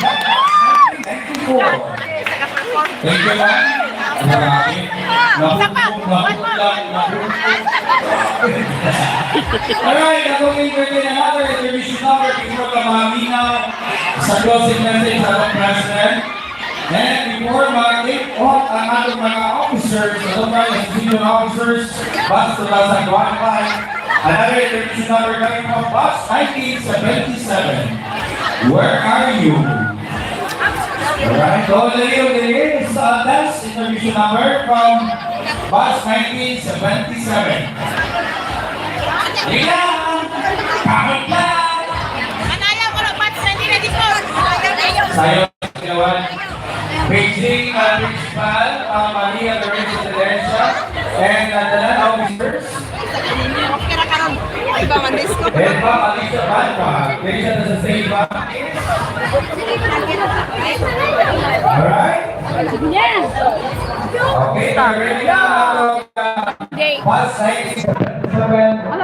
Batch 1994. Thank you, ma'am. Marami. Nahuhulog, nahuhulog. Alright, ako entertain another intermission number before ka maminaw sa closing message sa atong president. And before mag-take off ang atong mga officers, atong mga senior officers, batch 2015, another intermission number coming from batch 1977. Where are you? Alright, so dali dali sa last intermission number from batch 1977. Dali lang! Kamot lang! Manaya ko lang, batch 1994. Sayo, ginawan. Beijing Principal, Maria Lorenzo Valencia, and the land officers, Okay ra karon. Ay ba man disco. And Ma'am Alicia Banwa. Dili siya na sa stage ba? Alright? Yes. Okay, we're ready na. Okay. Batch 1977.